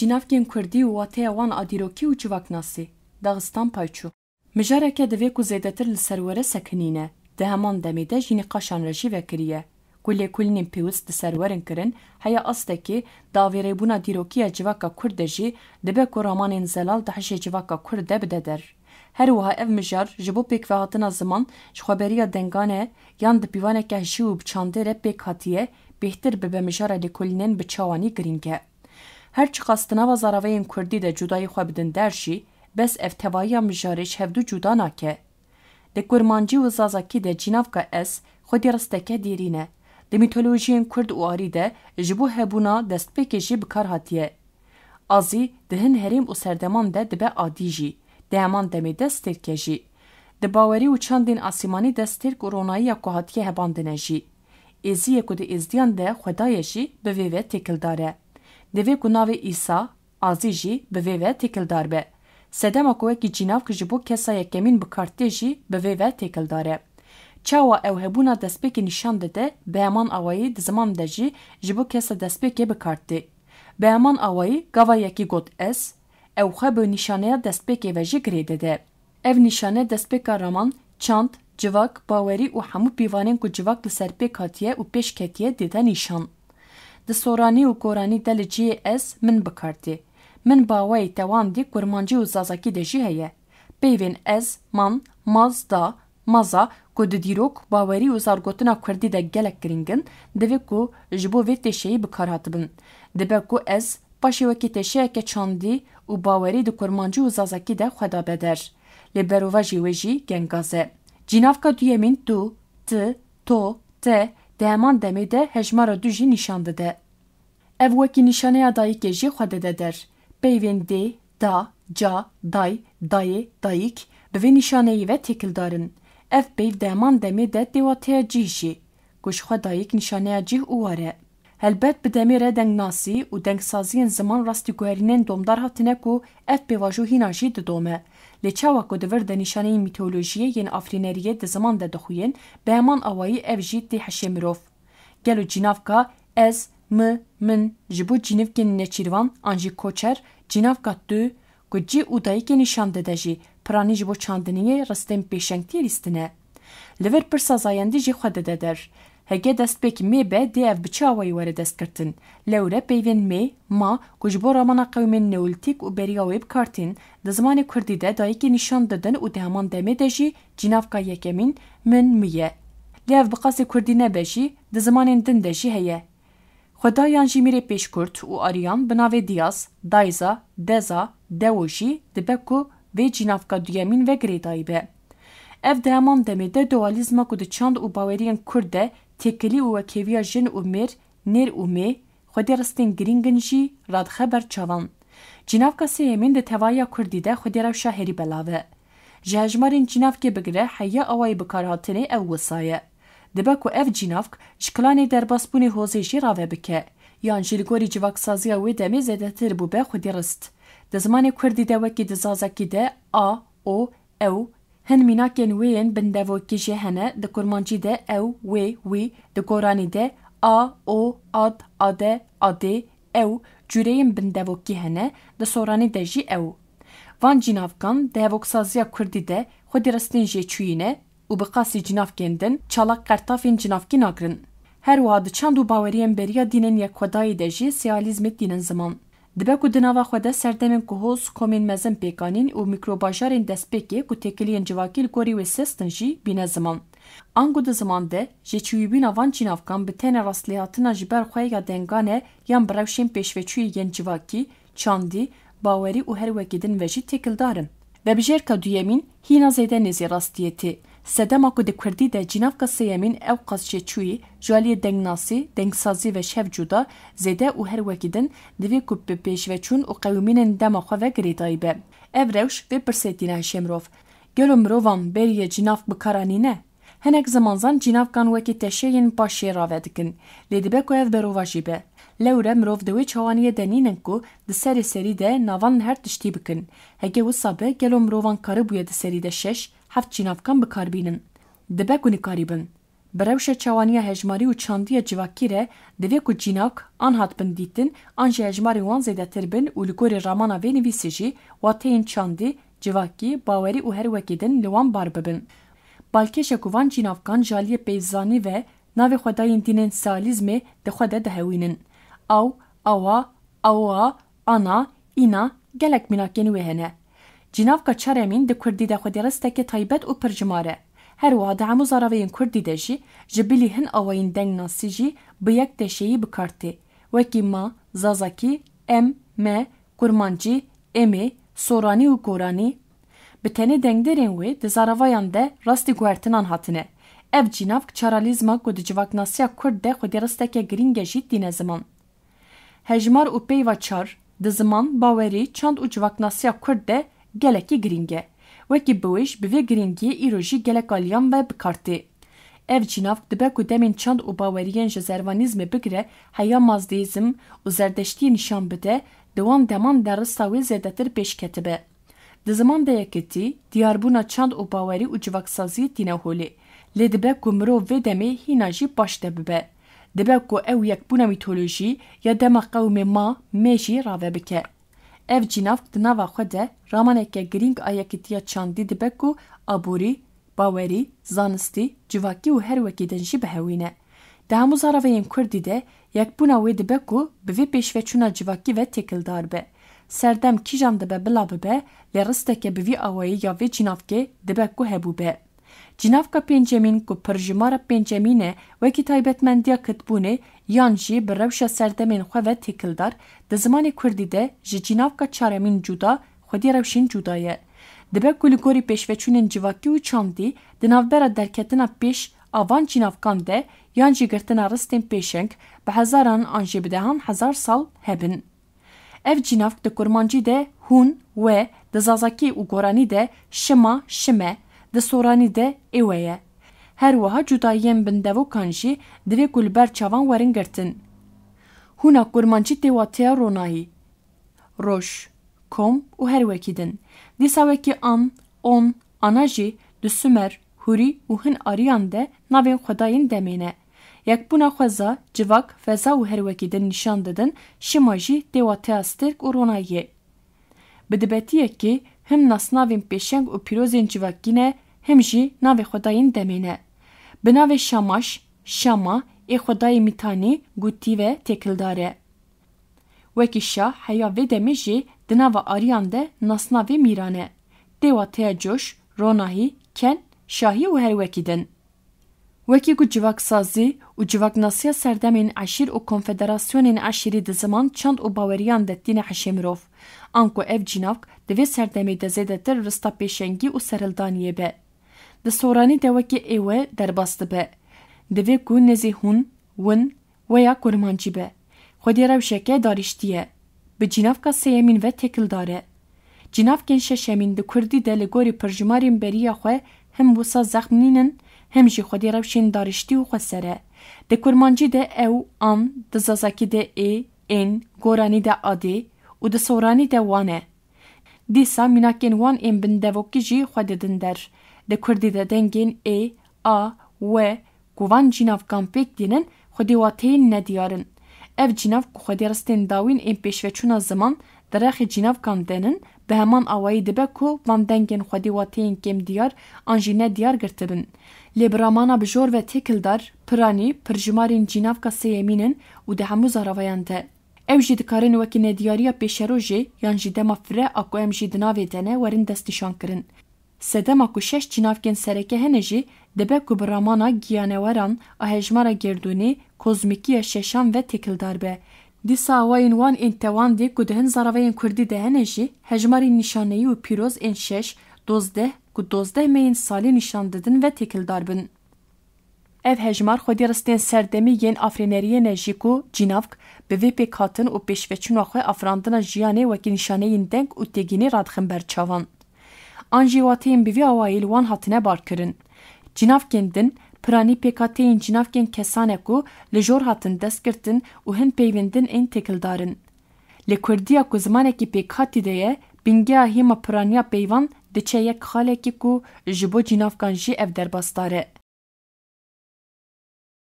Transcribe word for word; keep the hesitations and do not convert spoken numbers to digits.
Cînavkên kurdî û wateya wan a dîrokî û civaknasî. Daxistan payçû. Mijareke divê ku zêdetir li ser were sekinîne, di heman demê de jî nîqaşan re jî vekiriye. Ku lêkolînên pêwist di ser werin kirin, heya astekê di avêrebûna dîrokî ya civaka kurd de jî dibe ku ramanên zelal di hişê civaka kurd de bide der. Her wiha ev mijar ji bo pêkvehatina ziman ji xweberiya dengan e yan di pîvaneke hişî û bi çandê re pêk hatiye, bêhtir bibe mijara lêkolînên bi çawanî girîng e. Her çiqas di nava zaraveyên kurdî de cudayî xwe bidin der jî, bes ev tevahiya mijarê ji hevdû cuda nake. Di kurmancî û zazakî de cînavka ez xwedî risteke dêrîn e. Di mîtolojiyên kurd û arî de ji bo hebûna destpêkê jî bi kar hatiye. Azî di hin herêm û serdeman de dibe adî jî, di heman demê de stêrke jî. Di bawerî û çandên asîmanî de stêrk û ronayiya ku hatiye hebandine jî. Êziyê ku di êzdiyan de xwe daye jî bi vê ve têkildar e. Divê ku navê Îsa, Azî jî bi vê ve têkildar be. Sedema ku wekî cînavk ji bo kesa yekemîn bi kar tê jî bi vê ve têkildar e. Çawa ew hebûna destpêkê nîşan dide, bi heman awayî di ziman de jî ji bo kesa destpêkê bi kar tê. Bi heman awayî gava yekî got ez, ew xwe bi nîşaneya destpêkê ve jî girê dide. Ev nîşane destpêka raman, çand, civak, bawerî û hemû pîvanên ku civak li ser pêk hatiye û pêş ketiye dide nîşan. Di soranî û goranî de li cihê ez, min bi kar tê. Min baweyî tewandî kurmancî û zazakî de jî heye. Peyvên ez, man, maz, da, maza ku di dîrok, bawerî û zargotina kurdî de gelek girîng in, divê ku ji bo vê têşeyî bi kar hatibin. Dibe ku ez paşê wekî têşeyeke çandî û bawerî di kurmancî û zazakî de xwe dabe der. Lê berovajî wê jî gengaz e. Cînavka duyemîn tu, ti, to, te di heman demê de hejmara du jî nîşan dide. Ev wekî nîşaneya dayikê jî xwe dide der. Peyvên dê, da, ca, day, dayê, dayik bi vê nîşaneyî ve têkildar in. Ev peyv di heman demê de tê wateya cih jî, ku ji xwe dayik nîşaneya cih û war e. Helbet bi demê re dengnasî û dengsaziyên ziman rastîguherînên domdar hatine ku ev pêvajo hîna jî didome. Lê çawa ku di vir de nîşaneyên mîtolojiyê yên afirîneriyê di ziman de dixuyên, bi heman awayî ev jî tê hişê mirov. Gelo cînavka ez, mi, min ji bo cînivkên neçîrvan an jî koçer, cînavka tu, ku cî û dayikê nîşan dide jî, piranî ji bo çandiniyê ristên pêşengtî lîstine? Li vir pirsa zayendî jî xwe dide der. Heke destpêk mê be, dê ev bi çi awayî were destgirtin? Lewre peyvên mê, ma, ku ji bo ramana qewimên neolîtîk û beriya wê bi kar tên, di zimanê kurdî de dayikê nîşan didin û di heman demê de jî cînavka yekemîn min, mi ye. Lê ev bi qasê kurdî nebe jî, di zimanên din de jî heye. Xweda yan jî mîrê pêşkurt û ariyan bi navê Diyaz, Dayza, Deza, Dewo jî dibe ku vê cînavka duyemîn ve girêdayî be. Ev di heman demê de dualîzma ku di çand û baweriyên kurd de têkilî û wekhêviya jin û mêr, nêr û mê, xwedî ristên girîng in jî radixe ber çavan. Cînavka sêyemîn di tevahiya kurdî de xwedî rewşa herî belav e. Ji hejmarên cînavkê bigire heya awayî bikarhatinê ew wisa ye. Dibe ku ev cînavk ji kilanê derbasbûnê hozê jî rave bike, yan jî li gorî civaksaziya wê demê zêdetir bûbe xwedî rist. Di zimanê kurdî de wekî di zazakî de a, o, ew, hin mînakên wê yên bindevokî jî hene, di kurmancî de ew, wê, wî, di goranî de a, o, ad, ade, adê, ew, cûreyên bindevokî hene, di soranî de jî ew. Van cînavkan di hevoksaziya kurdî de xwedî ristên jêçûyî ne û bi qasî cînavkên din çalak qertafên cînavkî nagirin. Her wiha di çand û baweriyên beriya dînên yekxwedayî de jî sealîzmê tînin ziman. Dibe ku di nava xwe de serdemên ku hoz komên mezin pêk anîn û mîkrobajarên destpêkê ku têkiliyên civakî li gorî wê sest in jî bîne ziman. Ango di ziman de jêçûyîbûna van cînavkan bi tenê rastlêhatina ji ber xwe ya dengan e yan bi rewşên pêşveçûyî yên civakî, çandî, bawerî û her wekî din ve jî têkildar in. Vebijêrka duyemîn hîna zêde nêzî rastiyê tê. Sedema ku di kurdî de cînavka sêyemîn ew qas jêçûyî, ji aliyê dengnasî, dengsazî ve ji hev cuda, zêde û her wekî din, divê ku bi pêşveçûn û qewimînên dema xwe ve girêdayî be. Ev rewş vê pirsê tîne hişê mirov. Gelo mirovan bêrî yê cînavk bi kar anîne? Hinek zimanzan cînavkan wekî teşeyên paşê rave dikin, lê dibe ku ev berovajî be. Lewre mirov di wê çawaniyê de nînin ku di serê serî de navan li her tiştî bikin. Heke wisa be, gelo mirovan karibûye di serî de şeş, heft cînavkan bi kar bînin? Dibe ku nikarîbin. Bi rewşa çawaniya hejmarî û çandiya civakî re divê ku cînavk an hatibin dîtin, an jî hejmarên wan zêdetir bin û li gorî ramana vê nivîsê jî wateyên çandî, civakî, bawerî û her wekî din li wan bar bibin. Balkêş e ku van cînavkan ji aliyê peyvzanî ve navê xwedayên dînên Sealîzmê di xwe de dihewînin. Aw, awa, awa, ana, îna, gelek mînakên wê hene. Cînavka çaremîn di kurdî de xwedî risteke taybet û pircimar e. Her wiha di hemû zaraveyên kurdî de jî ji bilî hin awayên dengnasî jî bi yek teşeyî bi kar tê. Wekî ma, zazakî, em, me, kurmancî, êmê, soranî û goranî. Bi tenê dengdêrên wê di zaravayan de rastî guhertinan hatine. Ev cînavk çaralîzma ku di civaknasiya kurd de xwedî risteke girîng e jî tîne ziman. Hejmar û peyva çar di ziman, bawerî, çand û civaknasiya kurd de gelekî girîng e. Wekî biwêj, bi vê girîngiyê îro jî gelek aliyan ve bi kar tê. Ev cînavk dibe ku demên çand û baweriyên ji zervanîzmê bigire heya mazdeîzm û zerdeştiyê nîşan bide, di wan deman de rista wê zêdetir pêş ketibe. Di ziman de yekitî, diyarbûna çand û bawerî û civaksazî tîne holê. Lê dibe ku mirov vê demê hîna jî paş de bibe. Dibe ku ew yekbûna mîtolojî ya dema qewimê ma, me jî rave bike. Ev cînavk di nava xwe de ramaneke girîng a yekitiya çandî dibe ku aborî, bawerî, zanistî, civakî û her wekî din jî bihewîne. Di hemû zaraveyên kurdî de yekbûna wê dibe ku bi vê pêşveçûna civakî ve têkildar be. Serdem kîjan dibe bila bibe, lê risteke bi vî awayî ya vê cînavkê dibe ku hebûbe. Cînavka pêncemîn ku pirjimara pêncemîn e, wekî taybetmendiya kitbûnê yan jî bi rewşa serdemên xwe ve têkildar, di zimanê kurdî de ji cînavka çaremîn cuda, xwedî rewşên cuda ye. Dibe ku li gorî pêşveçûnên civakî û çandî di navbera derketina pêş a van cînavkan de yan jî girtina ristên pêşeng bi hezaran an jî bi dehan hezar sal hebin. Ev cînavk di kurmancî de hûn, we, di zazakî û goranî de şima, şime, di soranî de êwe ye. Her wiha cudayiyên bindevokan jî divê ku li ber çavan werin girtin. Hûna kurmancî tê wateya ronahî, roj, kom û her wekî din. Dîsa wekî an, on, ana jî di Sumer, Hûrî û hin ariyan de navên xwedayên demê ne. Yekbûna xweza, civak, feza û her wekî din nîşan didin, şima jî tê wateya stêrk û ronahiyê. Bi dibetiyekê him nasnavên pêşeng û pîrozên civakî ne, him jî navê xwedayên demê ne. Bi navê Şamaş, Şama, ê xwedayê Mîtanî, gotî ve têkildar e. Wekî şah heya vê demê jî di nava ariyan de nasnavê mîran e. Tê wateya coş, ronahî, ken, şahî û her wekî din. Wekî ku civaksazî û civaknasiya serdemên eşîr û konfederasyonên eşîrî di ziman, çand û baweriyan de tîne hişê mirov. Anku ev cînavk di vê serdemê de zêdetir rista pêşengî û serhildaniyê be. Di soranî de wekî êwe derbas dibe. Divê ku nêzî hûn, win, weya kurmancî be. Xwedî rewşeke dariştî ye. Bi cînavka sêyemîn ve têkildar e. Cînavkên şeşemîn di kurdî de li gorî pirjimarên beriya xwe him wisa zexm nînin, him jî xwedî rewşên dariştî û xweser e. Di kurmancî de ew, an, di zazakî de ê, ên, goranî de adê û di soranî de wan e. Dîsa mînakên wan ên bindevokî jî xwe didin der. Di kurdî de dengên ê, a, we ku van cînavkan pêk tînin, xwedî wateyên nediyar in. Ev cînav ku xwedî ristên dawîn ên pêşveçûna ziman di rexê cînavkan de nin, bi heman awayî dibe ku van dengên xwedî wateyên kêmdiyar an jî nediyar girtibin. Lê bi ramana bijor ve têkildar, piranî, pirjimarên cînavka sêyemîn in û di hemû zaravayan de. Ew jî dikarin wekî nediyariya pêşerojê yan jî dema fire a ku em jî di navê de ne werin destnîşankirin. Sedema ku şeş cînavkên sereke hene jî dibe ku bi ramana giyaneweran a hejmara gerdûnê, kozmîkiya şeşan ve têkildar be. Dîsa awayên wan ên tewandê ku di hin zaraveyên kurdî de hene jî hejmarên nîşaneyî û pîroz ên şeş, dozdeh ku dozdeh meyên salê nîşan didin ve têkildar bin. Ev hejmar xwedî ristên serdemî yên afirîneriyê ne jî ku cînavk bi vê pêkhatin û pêşveçûna xwe afirandina jiyanê wekî nîşaneyên deng û têgînî radixin ber çavan. An jî wateyên bi vî awayî li wan hatine barkirin. Cînavkên din, piranî pêkhateyên cînavkên kesan e ku li jor hatin destgirtin û hin peyvên din ên têkildar in. Li kurdiya ku zimanekî pêkhatî de ye, bingeha hêma piraniya peyvan diçe yek xalekî ku ji bo cînavkan jî ev derbasdar e.